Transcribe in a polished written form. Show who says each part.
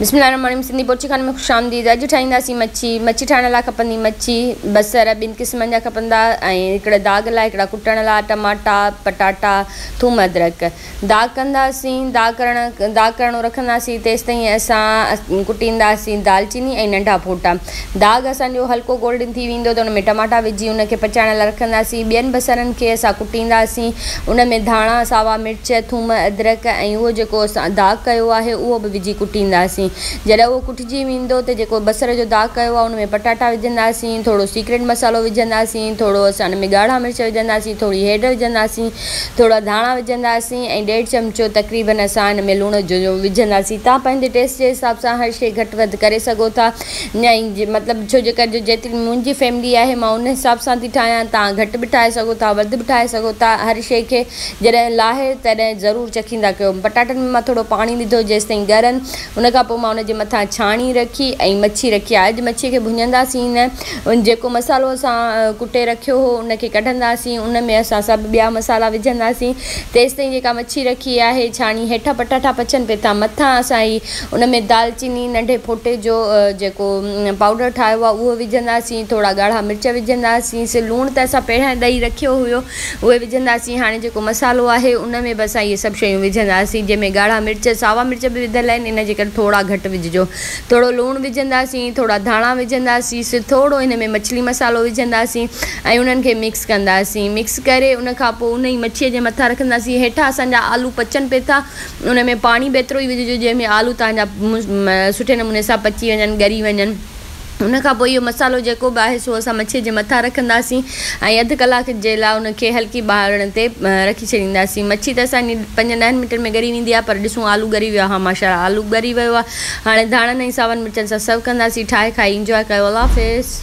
Speaker 1: بسم الله الرحمن الرحيم سنڌي بورچي خاني ۾ خوش آمديد اڄ ٺاهينداسين مڇي مڇي ٺاهڻ لاء کپندي مڇي بصر ٻن قسمن جا کپندا ۽ هڪڙا داغ لاء هڪڙا ڪٽڻ لاء ٽماٽا پٽاٽا ٿوم ادرڪ داغ ڪنداسين داغ ڪرڻ داغ ڪرڻو رکنداسين تيستائين اسان ڪٽينداسين دالچيني ۽ ننڍا ڦوٽا داغ اسان جو هلڪو گولڊن ٿي ويندو ته ان ۾ ٽماٽا وجهي ان کي پچائڻ لاء رکنداسين ٻين بصرن کي اسان ڪٽينداسين ان ۾ ڌاڻا، ساوا مرچ، ٿوم، ادرڪ ۽ اهو جيڪو اسان داغ ڪيو آهي اهو به وجهي ڪٽينداسين. جڏهن اهو ڪٽجي ويندو ته جيڪو بصر جو داغ ڪيو آهي ان ۾ پٽاٽا وجهنداسين، ٿورو سيڪريٽ مصالحو وجهنداسين، ٿورو اسان ان ۾ ڳاڙها مرچ وجهنداسين، ٿوري هيڊ وجهنداسين، ٿورا ڌاڻا وجهنداسين ۽ ڏيڍ چمچو تقريبن اسان ان ۾ لوڻ جو وجهنداسين. توهان پنهنجي ٽيسٽ جي حساب سان هر شيء گهٽ وڌ ڪري سگهو ٿا. ۽ مطلب ڇو جي ڪري جو جيتري منهنجي فيملي آهي مان ان حساب سان ٿي ٺاهيان توهان گهٽ به ٺاهي سگهو ٿا وڌ به ٺاهي سگهو ٿا هر شيء کي جڏهن لاهي تڏهن ضرور چکيندا ڪيو پٽاٽن ۾ مان ٿورو پاڻي وڌو جيستائين ڳرن ان کان پوء مان ان جي مٿان ڇاڻي رکي ۽ مڇي رکي آهي اڄ مڇي کي ڀڃنداسين نه ان جيڪو مصالحو اسان ڪٽي رکيو هو ان کي ڪڍنداسين ان ۾ اسان سڀ ٻيا مصالحا وجهنداسين تيستائين جيڪا مڇي رکي آهي ڇاڻي هيٺان پٽاٽا پچن پئي ٿا مٿان اسان هي ان ۾ دالچيني ننڍي ڦوٽي جو جيڪو پائوڊر ٺاهيو آهي اهو وجهنداسين ٿورا ڳاڙها مرچ وجهنداسين سي لوڻ ته اسان پهريان ڏئي رکيو هيو اهي وجهنداسين هاڻي جيڪو مصالحو آهي ان ۾ به اسان اهي سڀ شيون وجهنداسين جنهن ۾ ڳاڙها مرچ ساوا مرچ به وڌل آهن ان جي ڪري ٿورا گهٽ وجهجو ٿورو لوڻ وجهنداسين ٿورا ڌاڻا وجهنداسين سي ٿورو ان ۾ مڇلي مصالحو وجهنداسين ۽ انهن کي مڪس ڪنداسين مڪس ڪري ان کان پوء ان ئي مڇيء جي مٿان رکنداسين هيٺان اسان جا آلو پچن پئي ٿا ان ۾ پاڻي به ايترو ئي وجهجو جنهن ۾ آلو توهان جا سٺي نموني سان پچي وڃن ڳري وڃن ان کان پوء اهو مصالحو جيڪو به آهي سو اسان مڇي جي مٿان رکنداسين ۽ اڌ ڪلاڪ جي لاء ان کي هلڪي ٻارڻ تي رکي ڇڏينداسين مڇي ته اسان جي پنجن ڏهن منٽن ۾ ڳري ويندي آهي پر ڏسون آلو ڳري ويو آهي ها ماشاء الله آلو ڳري ويو آهي هاڻي ڌاڻن ۽ ساون مرچن سان سرو ڪنداسين ٺاهي کائي انجواء ڪيو الله حافظ.